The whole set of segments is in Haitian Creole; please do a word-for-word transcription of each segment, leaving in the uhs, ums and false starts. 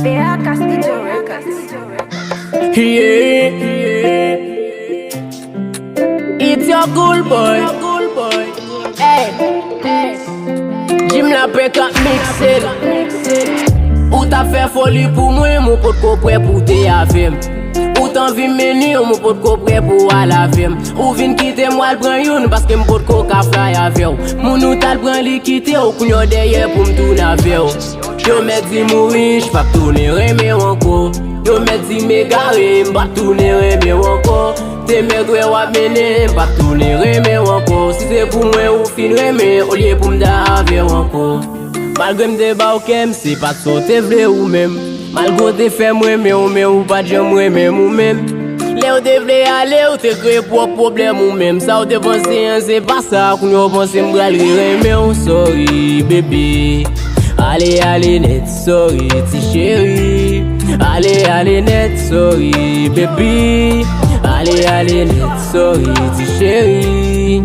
P A K Studio Records. Yeah, yeah. It's your cool boy. Hey. Jim Lapè k ap mikse l. Ou t ap fè foli pou mwen, mwen potko prè pou w te avè m. Ou t anvi m mennen w, mwen potko prè pou w al avè m. Ou vin kite m, w al pran youn, paske m potko ka fly avè w. Moun ou t al pran li kite w, kounye a w dèyè pou m tounen avè w. Yo mèt di m ou rich, p ap tounen renmen w ankò. Yo mèt di m egare, m p ap tounen renmen w ankò. Te mèt wè w ap mennen, m p ap tounen renmen w ankò. Si se pou mwen ou fin renmen, olye pou m ta avè w ankò. Malgre m te ba w kè m, se pa t sa w te vle ou menm. Malgre w te fè m renmen w, men ou pa t janm renmen m ou menm. Lè w te vle ale, ou te kreye pwòp pwoblèm ou menm. Sa w te panse an, se pa sa. Kounye a w panse m pral rerenmen w. Sorry, bebe. Ale, ale nèt, sorry, ti cheri. Ale, ale nèt, sorry, baby. Ale, ale nèt, sorry, ti cheri.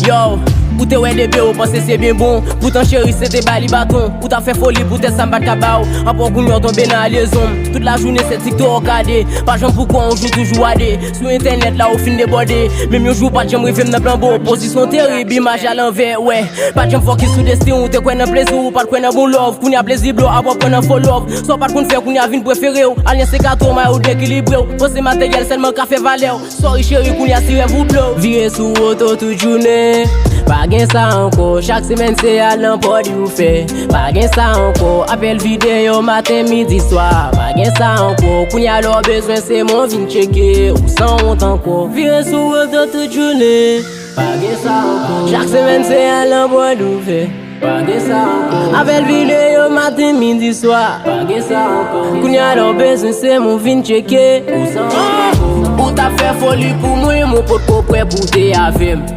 Yo, ou te wè depi ou panse se byen bon. Poutan cheri, se te ba li baton. Ou t ap fè foli poutèt sa m pa t ka ba w. Anpè w kounye a w tonbe nan alyezon m. Tout lajounen se TikTok w gade. Pa janm pou kò yon jou toujou ade. Sou entènèt la ou fin debòde. Menm yon jou w pa t janm rive m nan plan bo. Pozisyon terib, imaj alanvè, wè. Pa t janm fokis sou desten w, ou te kwè nan plezi w, ou pa t kwè nan bon love. Kounye a plezi blow, apre w pran nan fo love. Sa w pa t konn fè, kounye a vin prefere w. Alyans se gato, mayo dekilibrew. Panse materyèl sèlman ka fè valèw. Sorry cheri, kounye a si rèv ou blow. Vire sou woto tout jounen. Pa gen sa ankò, chak semèn se al nan pòdi ou fè. Pa gen sa ankò, apèl videyo maten, midi, swa. Pa gen sa ankò, kounye a lè w bezwen se mwen vin tcheke. Ou sanwont ankò. Vire sou woto tout jounen. Pa gen sa ankò. Chak semèn se al nan pòdi ou fè. Pa gen sa ankò. Apèl videyo maten, midi, swa. Pa gen sa ankò. Kounye a lè w bezwen se mwen vin tcheke. Ou sanwont ankò. Ou t ap fè foli pou mwen, mwen potko prè pou w te avè m.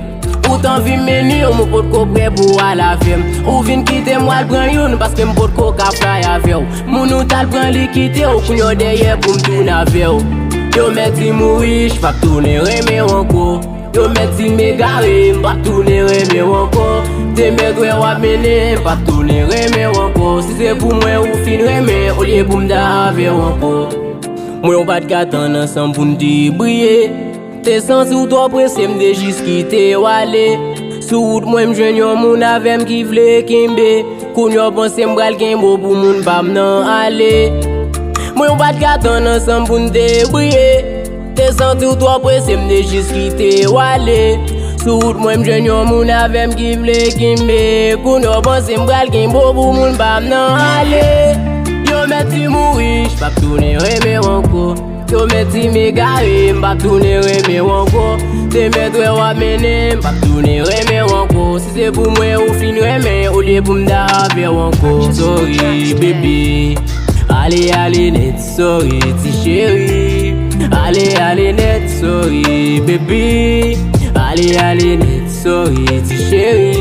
Ou t anvi m mennen w, mwen potko prè pou w al avè m. Ou vin kite m, w al pran youn, paske m potko ka fly avè w. Moun ou t al pran li kite w, kounye a w dèyè pou m tounen avè w. Yo mèt di m ou rich, p ap tounen renmen w ankò. Yo mèt di m egare, m p ap tounen renmen w ankò. Te mèt wè w ap mennen, m p ap tounen renmen w ankò. Si se pou mwen ou fin renmen, olye pou m ta avè w ankò. Mwen w pa t ka tann ansanm pou n te briye. Te santi w twò prese, m te jis kite w ale. Sou wout mwen, m jwenn yon moun avè m ki vle kenbe. Kounye a w panse m pral kenbe w pou moun pa m nan ale. Mwen w pa t ka tann ansanm pou n te briye. Te santi w twò prese, m te jis kite w ale. Sou wout mwen, m jwenn yon moun avè m ki vle kenbe. Kounye a w panse m pral kenbe w pou moun pa m nan ale. Yo mèt di m ou rich, p ap tounen renmen w ankò. Yo mèt di m egare, m p ap tounen renmen w ankò. Te mèt wè w ap mennen, m p ap tounen renmen w ankò. Si se pou mwen ou fin renmen, olye pou m ta avè w ankò. Sorry, bebe. Ale, ale nèt, sorry, ti cheri. Ale, ale nèt, sorry, baby. Ale, ale nèt, sorry, ti cheri.